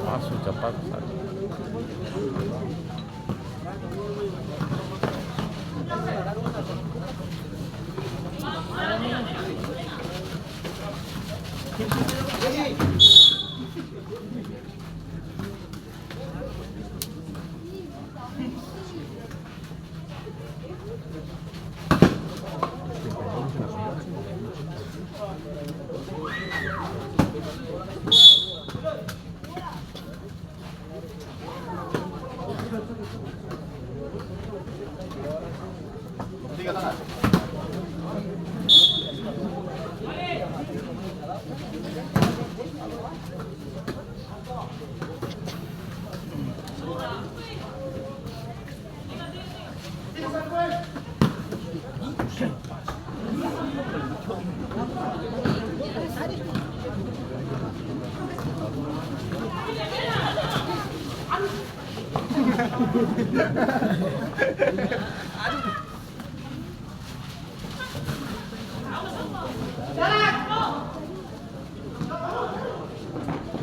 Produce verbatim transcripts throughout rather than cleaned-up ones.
Maso capat.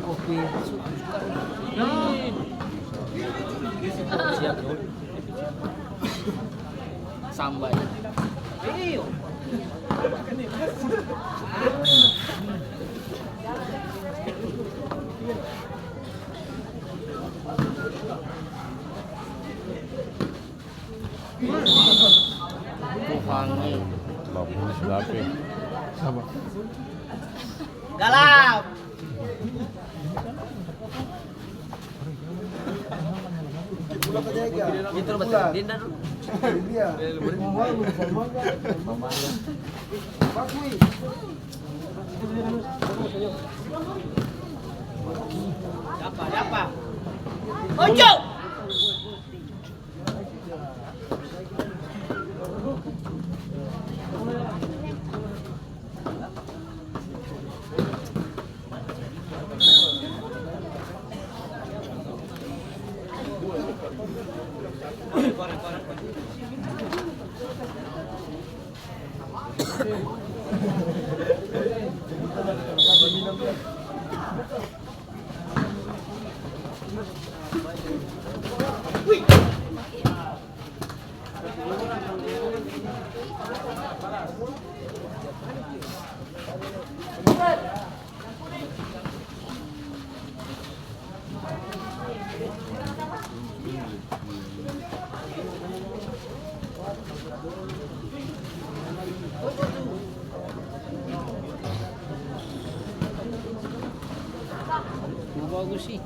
Kopi susu. Siap, Bro. Sambal. Tuhan. Bagus, tapi. Galap. Itu lo baca Dinda dulu. Dapa, dapa. Ojo. Bagus sih.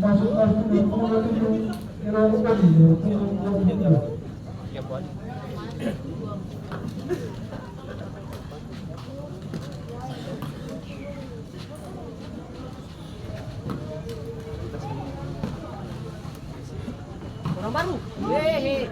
Masuk kartu dua puluh tujuh, Irawan Bali, dua puluh dua puluh tiga. Orang baru. Hehe.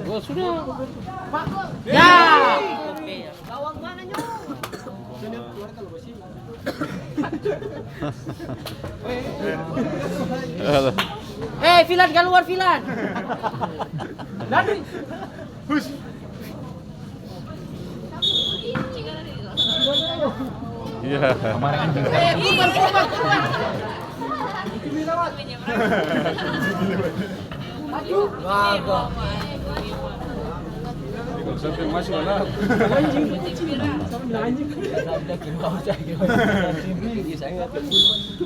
Gol sudah. Ya. Eh, Filan, kaluar, Filan. Lari. Hus. Iya. Kemarin kan bisa. Sampai masuk, anak. Anjing. Sampai bilang anjing.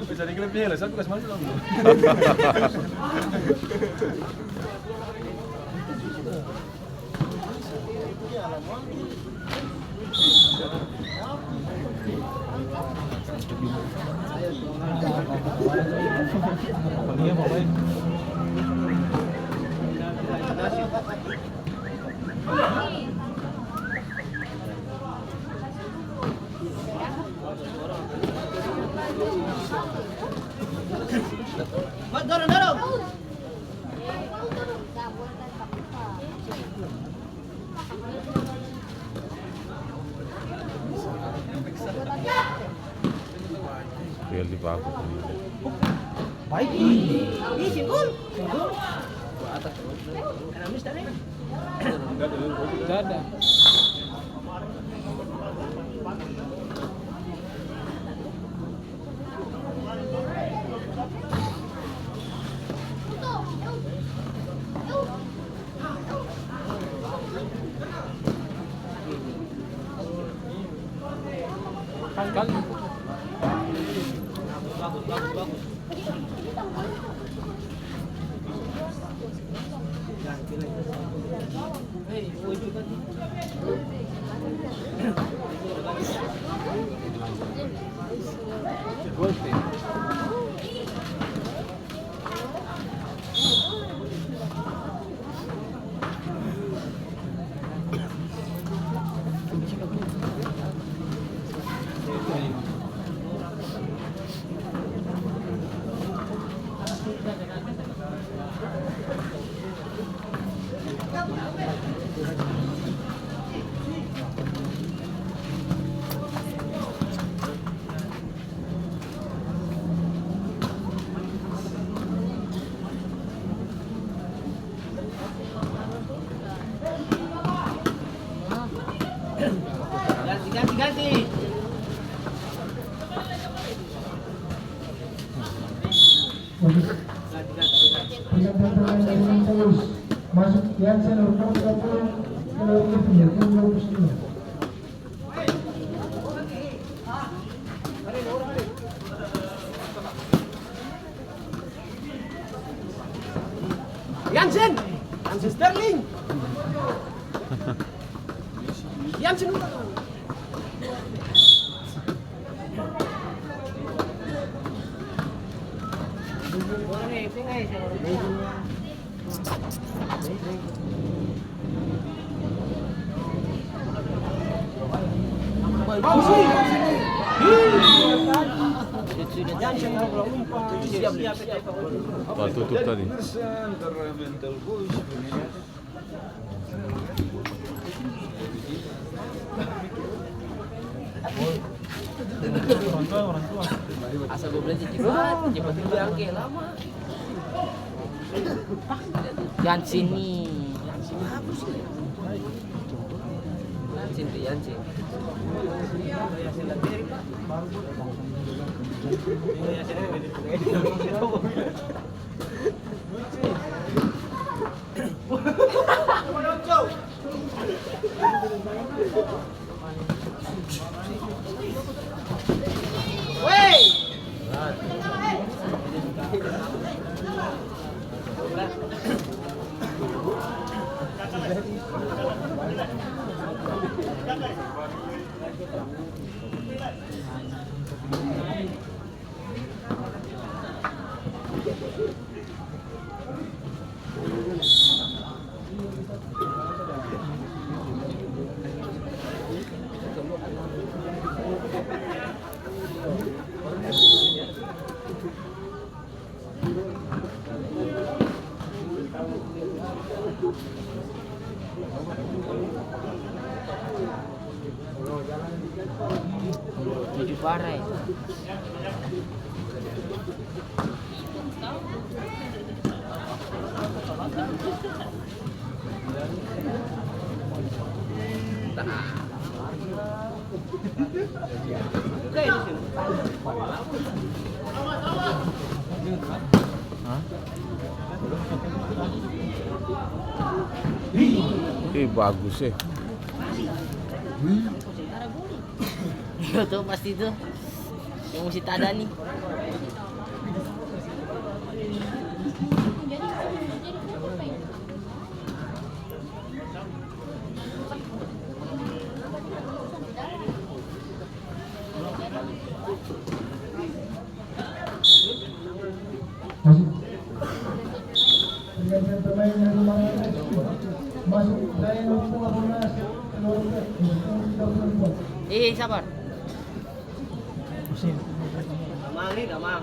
Bisa dikira pilih, satu kasih masuk, anak. Dorong, dorong. Real di bagus. Baik. Ih, singgul. Singgul. Dada. Ganti, ganti, ganti. Ganti, ganti, ganti. Masuk Jansen nomor dua puluh, nomor dua puluh lima. Jansen! Jansen Sterling! Jansen ulang! Tatutup tadi. Asal gua bilang cepat, cepat itu yang ke lama. Yang sini. Yang sini apa sih? Yang sini, yang sini. Tujuh parai. Hah? Ih, bagus, eh. Iya tuh, pasti tuh. Yang mesti tada nih. Eh, sabar. Damang ni, damang.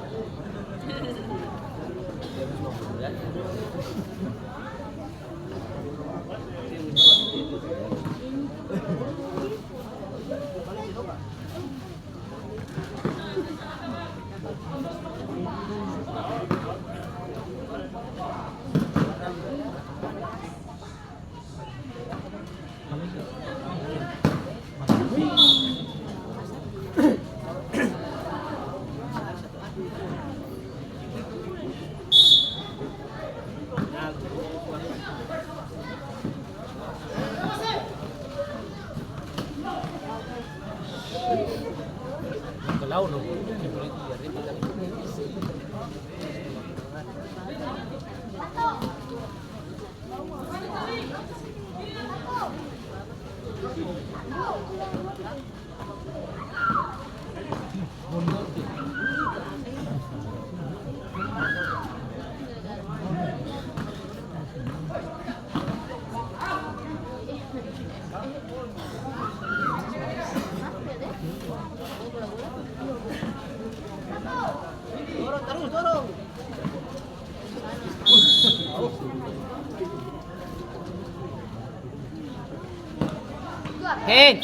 Hei.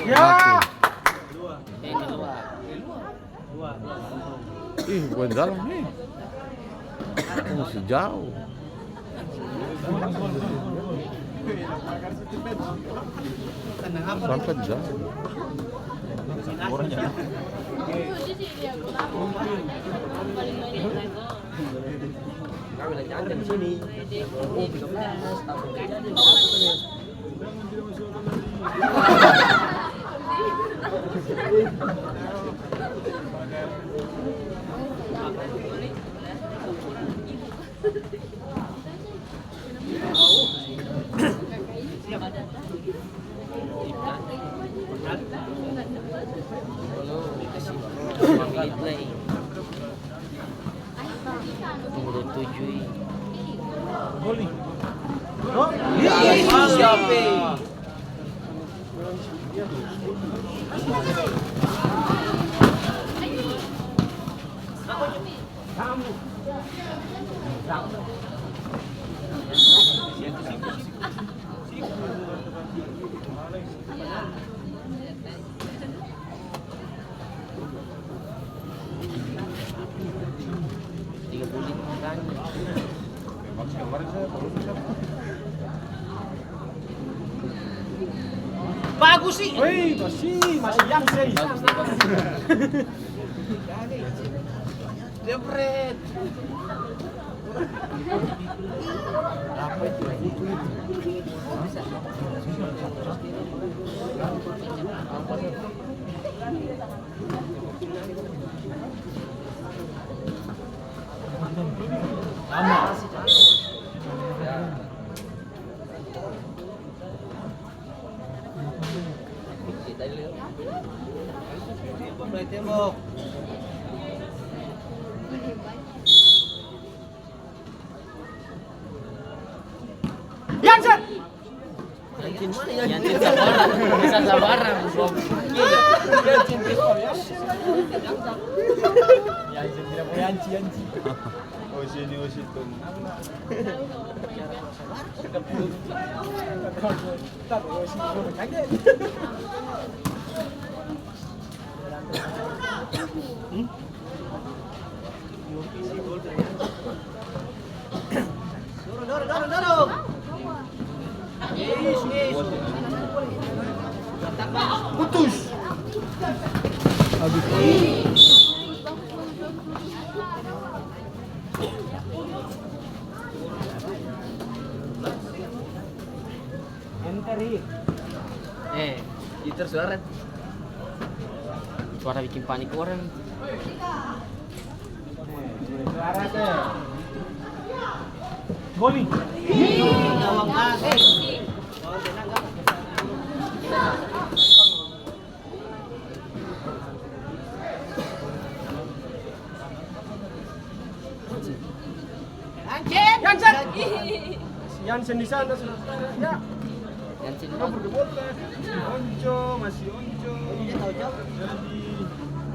Ya. Hei, keluar. Ih, bukan dalam nih. Masih jauh. Sampai di dalam. Bagus sih. Wih, masih, masih yang sih. Jebret. Jansen! Jansen sabarang, bisa sabarang, bro. Jansen, Jansen tidak boleh anci, anci. Oh, sini, oh, situ. Putus. Enter, ih. Eh, itu suara. Suara bikin panik orang. Suara tuh. Goli. Jansen! Jansen! Jansen di sana sudah. Ya. Jansen. Kabur ke botak. Onco, masih Onco. Jadi.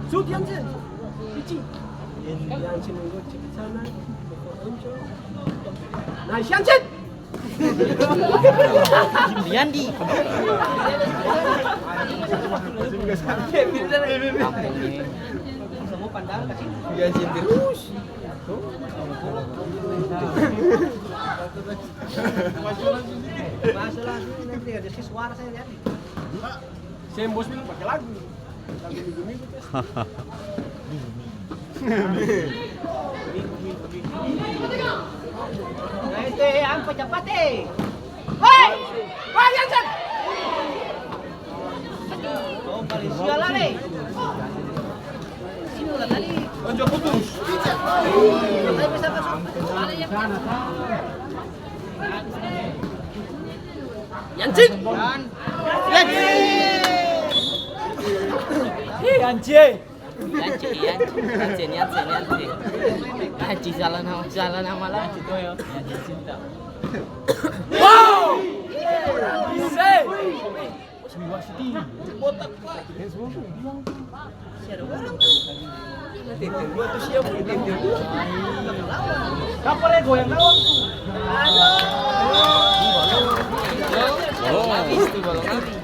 Shoot, Jansen. Pici. Jansen yang gocek di sana. Onco. Nice, Jansen! Yandi. Kampung ini. Dia sindir terus. Sem bos bilang pake lagu. Lagu minggu-minggu terus. Nah, itu, eh, ampa capat, eh. Hei! Hei, Jansen! Oh, Malaysia lah, eh. Ojo putus. Jansen! Jansen! Hei, Jansen! Yanci, Yanci, Yanci, Yanci, Yanci. Yanci, salah nama, salah nama lagi. Yanci Toyo, Yanci Sinta. Wow! Bisa. Botak, Pak. Masih ada orang tuh. Tete dua tuh siapa? Tete dua. Kapan ya goyang gawang tuh? Aduh. Balong habis tuh, balong habis.